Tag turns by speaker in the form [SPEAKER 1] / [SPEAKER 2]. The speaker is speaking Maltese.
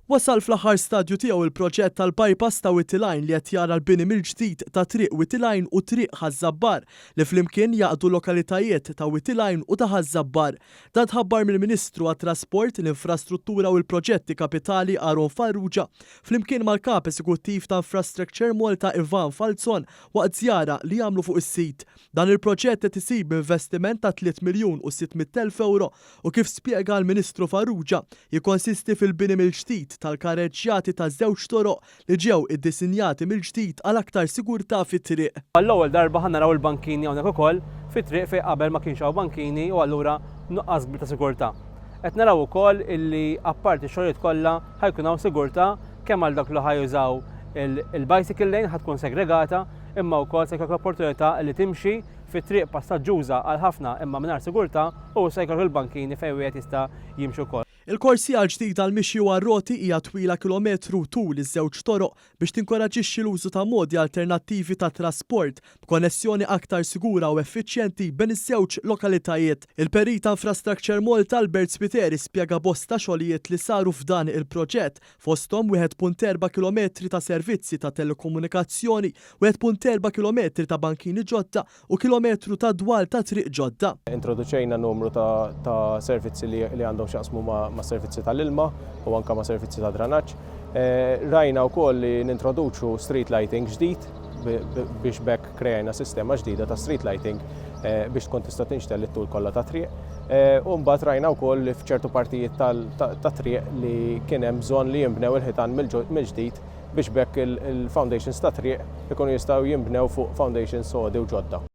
[SPEAKER 1] Wasal fl-aħħar stadju tiegħu il-proġett tal-bypass ta' Wied il-Għajn li qed jara l-bini mill-ġdid ta' Triq Wied il-Għajn u Triq Ħaż-Żabbar li flimkien jgħaqqdu l-lokalitajiet ta' Wied il-Għajn u ta' Ħaż-Żabbar. Dan tħabbar mill-Ministru għat-Trasport, l-Infrastruttura u l-Proġetti Kapitali Aaron Farrugia flimkien mal-Kap Esekuttiv ta' Infrastructure Malta Ivan Falzon waqt żjara li għamlu fuq is-sit. Dan il-proġett qed isir b'investiment ta' 3,600,000 ewro u kif spjega l-Ministru Farrugia, jikkonsisti fil-bini mill-ġdid tal-karreġġjati ta' żewġ toroq li ġew iddisinjati mill-ġdid għal aktar sigurtà fit-triq.
[SPEAKER 2] Għall-ewwel darba ħa naraw il-bankini hawnhekk ukoll fit-triq fejn qabel ma kienx hawn bankini u allura nuqqas kbir ta' sigurtà. Qed naraw ukoll illi apparti x-xogħlijiet kollha ħa jkun hawn sigurtà kemm għal dawk li ħa jużaw il-bicycle lane ħa tkun segregata imma wkoll se jkollok l-opportunità li timxi fi triq passaġġuża għal ħafna imma mingħajr sigurtà u issa jkollok il-bankini fejn wieħed jista' jimxi wkoll.
[SPEAKER 1] Il-korsija l-ġdida għall-mixi u għar-roti hija twila kilometru tul iż-żewġ toroq biex tinkoraġġixxi l-użu ta' modi alternattivi ta' trasport b'konnessjoni aktar sigura u effiċjenti bejn iż-żewġ lokalitajiet. Il-Perit ta' Infrastructure Malta Albert Spiteri spjega bosta xogħlijiet li saru f'dan il-proġett fosthom 1.4 kilometri ta' servizzi ta' telekomunikazzjoni, 1.4 kilometri ta' bankini ġodda u kilometru ta' dwal ta' triq ġodda.
[SPEAKER 3] Introduċejna numru ta' servizzi li għandhom x'jaqsmu ma' servizzi tal-ilma u anke ma' servizzi ta' dranaġġ. Rajna wkoll li nintroduċu street lighting ġdid biex b'hekk kreajna sistema ġdida ta' street lighting biex tkun tista' tinxtell it-tul kollha tat-triq. U mbagħad rajna wkoll li f'ċertu partijiet tat-triq li kien hemm bżonn li jinbnew il-ħitan mill-ġdid biex b'hekk il-foundations tat-triq ikunu jistgħu jinbnew fuq foundations sodi u ġodda.